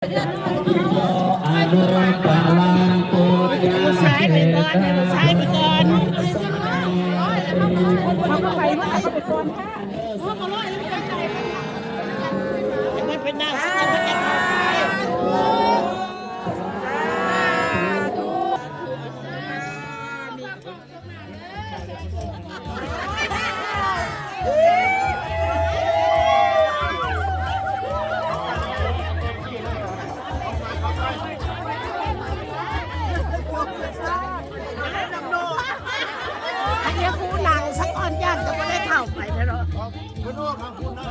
ອະນຸລັກ ປະລັງ ປຸນຍະ ຜູ້ຊາຍໄປກ່ອນ ໃຫ້ຜູ້ຊາຍໄປກ່ອນ ເຂົາກໍໄປ ເຂົາກໍໄປກ່ອນຄ່ະ ເພິ່ນເປັນນາງ ສາທຸ ສາທຸ. ອັນນີ້ຜູ້ນາງສະກ່ອນ ຢ້ານຈະບໍ່ໄດ້ເຂົ້າໄປແທ້ເນາະ. ເພິ່ນອອກທາງພຸ້ນນະ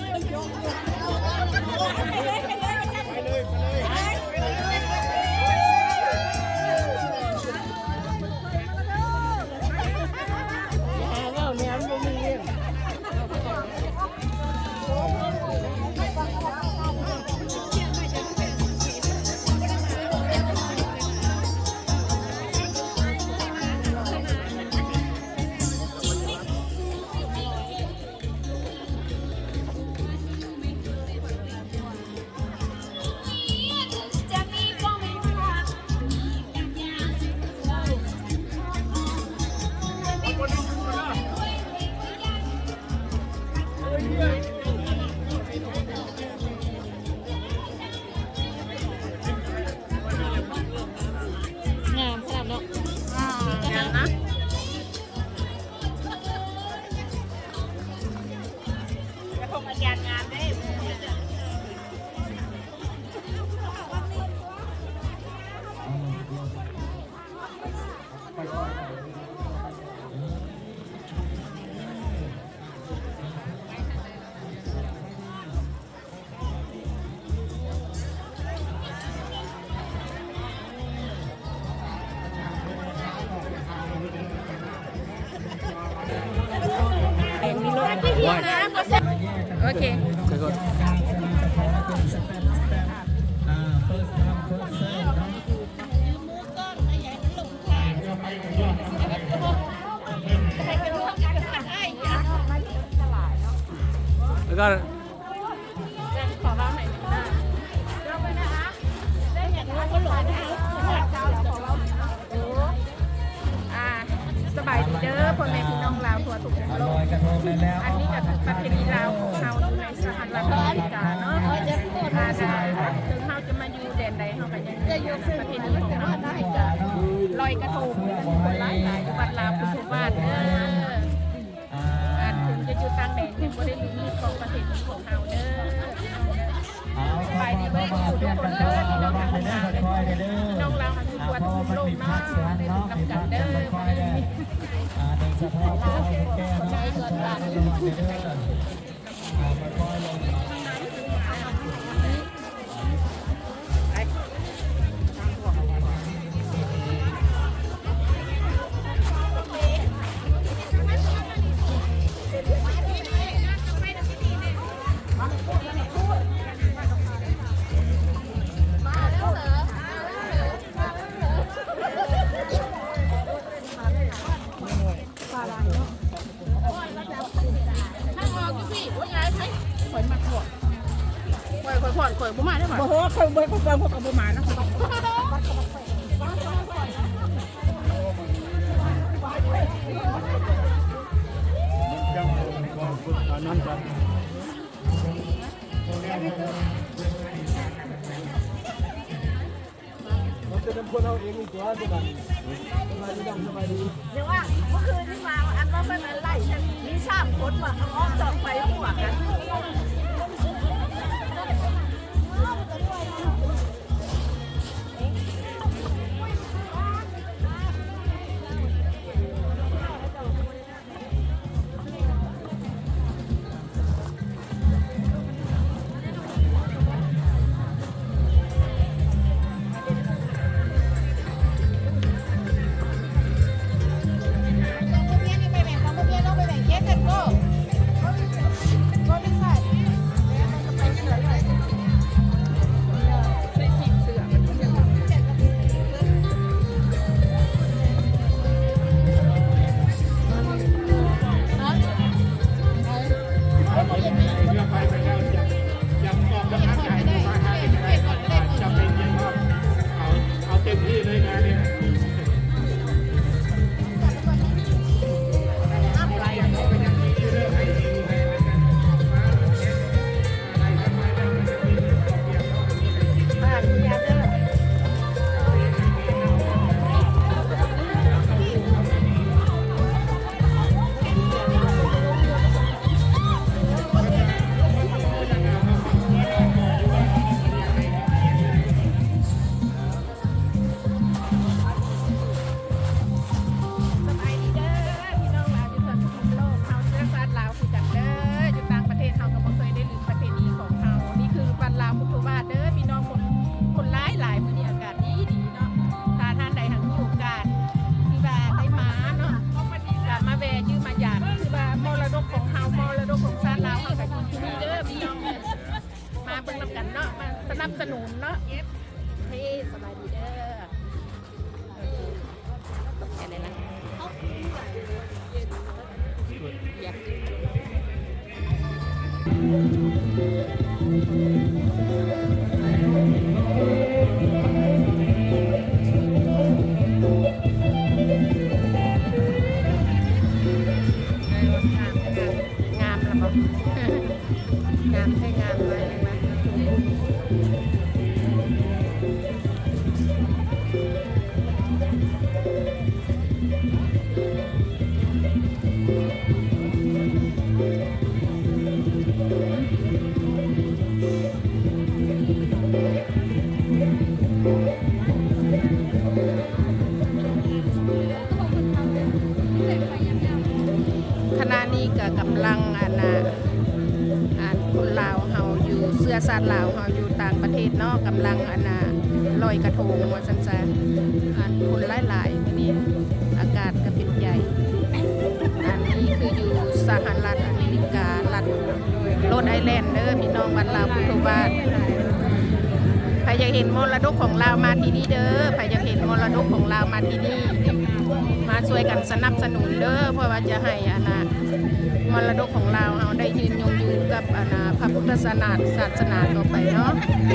ເພິ່ນອອກທາງພຸ້ນນະ ໄປເລີຍ ໄປເລີຍ ໄປເລີຍ ໄປເລີຍ ຢ່າຫາເວົ້າແນວມັນບໍ່ມີເງິນ. ງາມຂະໜາດເນາະ ງາມ ງາມນະ ກະທົງອາຈານງາມເດ້. ໂອເຄ ແລ້ວກໍ ອ່າ ສະບາຍດີເດີພໍ່ແມ່ພີ່ນ້ອງລາວທົ່ວທຸກຄົນ. ອັນນີ້ກໍຄືປະເພນີລາວຂອງເຮົາຢູ່ໃນສະຫະລັດອາເມລິກາເນາະ. ອ່າ ເຖິງເຮົາຈະມາຢູ່ແດນໃດ ເຮົາກໍຍັງມີປະເພນີຂອງເຮົາ ລອຍກະທົງ ມີຄົນຫຼາຍໆ ຢູ່ວັດລາວທຸກໆບ້ານເດີ. ອ່າ ເຖິງຈະຢູ່ຕ່າງແດນ ຍັງບໍ່ໄດ້ລືມຂອງປະເພນີຂອງເຮົາເດີ. ສະບາຍດີເບິດທຸກຄົນເດີ ພີ່ນ້ອງທາງບ້ານເດີ ພີ່ນ້ອງລາວເຮົາຢູ່ທົ່ວທຸກໂລກເນາະ ໄດ້ພົບກັນເດີ. ອ່າ ໂດຍສະເພາະ ທາງອອກຢູ່ພີ້ ໂອ້ຍ ຍາຍໄປ ຂ້ອຍມັກພວກ ຂ້ອຍ ຂ້ອຍ ຂ້ອຍ ຂ້ອຍບໍ່ມາເດ້ ບໍ່ ຂ້ອຍ ຂ້ອຍ ຂ້ອຍ ຂ້ອຍກໍບໍ່ມານຳ. ມັນເປັນນຳຄົນເຮົາເອງນີ້ຕົວະ ສະບາຍດີ ສະບາຍດີ ສະບາຍດີ. ດຽວວ່າເມື່ອຄືນນີ້ມາ ອັນວ່າເພິ່ນໄລ່ກັນມີສາມຄົນວ່າ ເອົາອອກຈອກໄປຫົວກັນ. ນຳກັນເນາະ ມາສະໜັບສະໜູນເນາະ. ເອີ ສະບາຍດີເດີ ຂອບໃຈຫຼາຍໆ. ງາມລະບໍ? ງາມແທ້ ງາມຫຼາຍແຮງນະ. ຂະນະນີ້ກະກຳລັງ ອັນນ່າ ອັນຄົນລາວເຮົາຢູ່ ເຊື້ອຊາດລາວເຮົາຢູ່ຕ່າງປະເທດເນາະ ກຳລັງ ອັນນ່າ ລອຍກະທົງວ່າຊັ້ນຊະ. ອັນຄົນຫຼາຍໆມື້ນີ້ ອາກາດກະເປັນໃຈ. ອັນນີ້ຄືຢູ່ສະຫະລັດອາເມລິກາ ລັດໂຣດໄອແລນເດີພີ່ນ້ອງ ບ້ານລາວພຸດໂທບາດ. ໃຜຢາກເຫັນມໍລະດົກຂອງລາວມາທີ່ນີ້ເດີ ໃຜຢາກເຫັນມໍລະດົກຂອງລາວມາທີ່ນີ້ ມາຊ່ວຍກັນສະໜັບສະໜູນເດີ ເພື່ອວ່າຈະໃຫ້ ອັນນ່າ ມໍລະດົກຂອງລາວເຮົາໄດ້ຍືນຍົງຢູ່ກັບ ອັນນ່າ ພະພຸດທະສາສະໜາ ສາສະໜາຕໍ່ໄປເນາະ. ໂ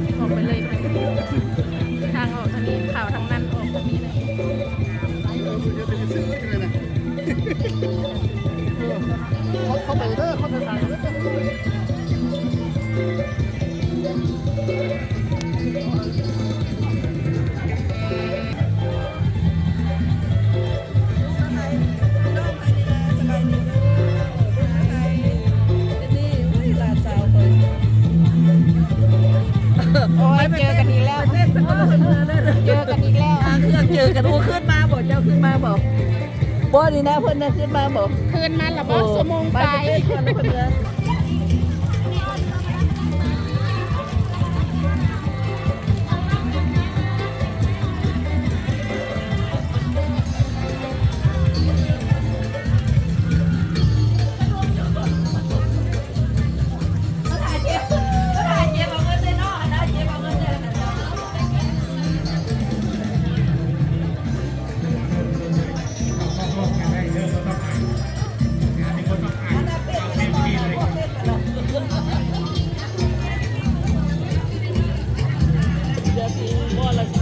ອເຄ ອອກໄປເລີຍ ທາງອອກທາງນີ້ ເຂົ້າທາງນັ້ນ ອອກທາງນີ້ເລີຍ. ເຂົ້າໄປເດີ ເຂົ້າໄປເດີ. ໂອ້ຍ ເຈີກັນອີກແລ້ວ ເຈີກັນອີກແລ້ວ. ເຄື່ອງເຈີກັນ ໂອ້ ຂຶ້ນມາບໍ? ເຈົ້າຂຶ້ນມາບໍ? ບໍ່ ນີ້ນະ ເພິ່ນນະຂຶ້ນມາບໍ? ຄືນມາລະບໍ? ໂອ້ ຊົ່ວໂມງປາຍ. ເສືອສີມ່ວນລະ